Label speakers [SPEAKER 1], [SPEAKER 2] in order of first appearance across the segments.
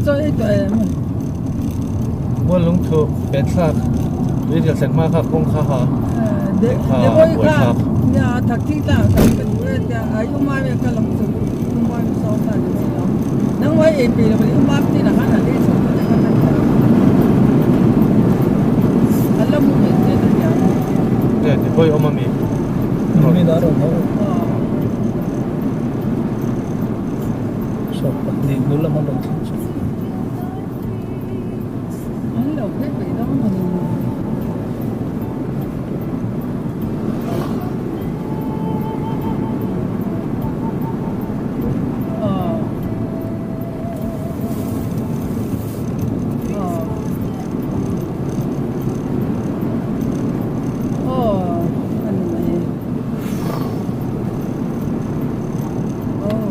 [SPEAKER 1] Chaw ei tawh em?
[SPEAKER 2] Mual lungthu pen thlak tui rial thlen hma kha kawng kha ha
[SPEAKER 1] kha buai thlak. Nia thak thing tlang tak ka duh e tia ai u mai ka lam chu u mai saw ta ni mai lo nang mai ei pe lo u mam tin a han a lei chho ta ka kan ta a la mu me te na nia
[SPEAKER 2] te ti boi awm ami
[SPEAKER 3] mi da ron ho 20 hnu lama rawn thleng chu.
[SPEAKER 1] An lo phei peih dawn a ni. Aw. Aw. Aw a ni mai. Aw.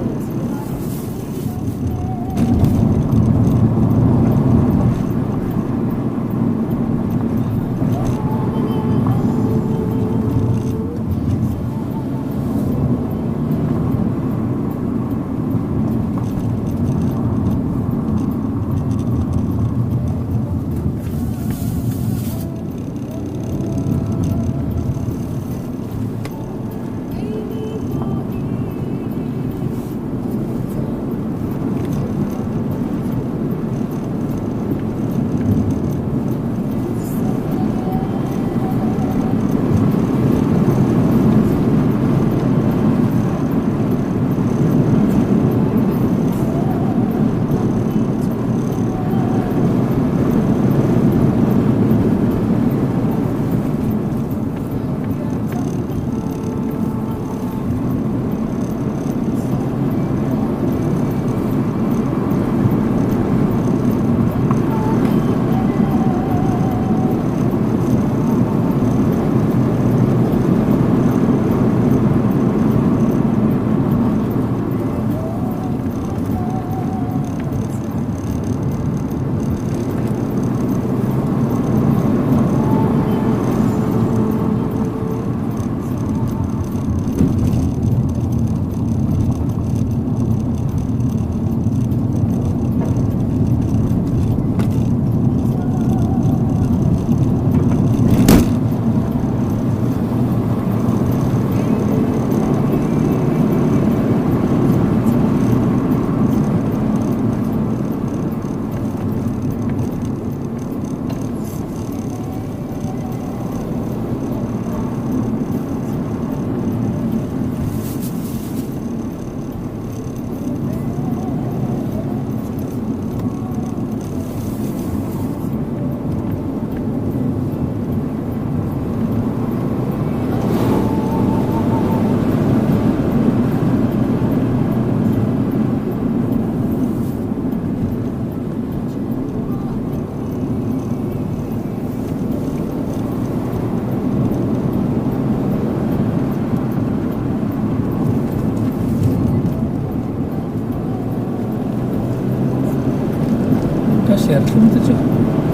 [SPEAKER 3] Ka serthlum te chu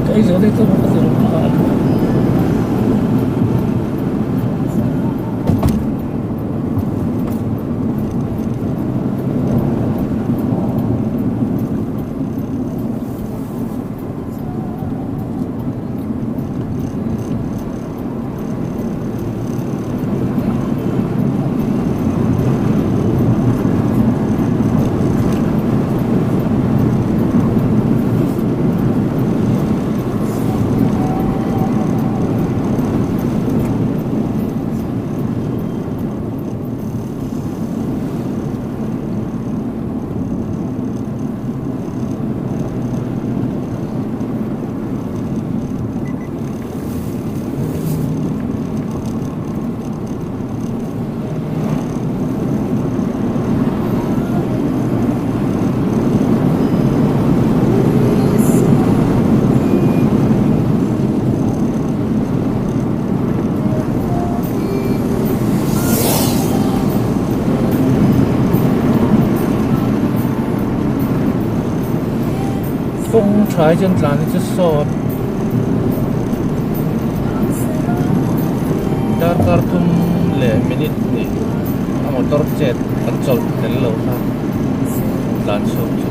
[SPEAKER 3] ka ei zo daih tawh bawk a ti rawh a.
[SPEAKER 2] Kawng tha hi chuan tlan hi chu sawt darkar thum leh minute hnih a motor chet kan chawlh tel lo kha tlan chhuak chu.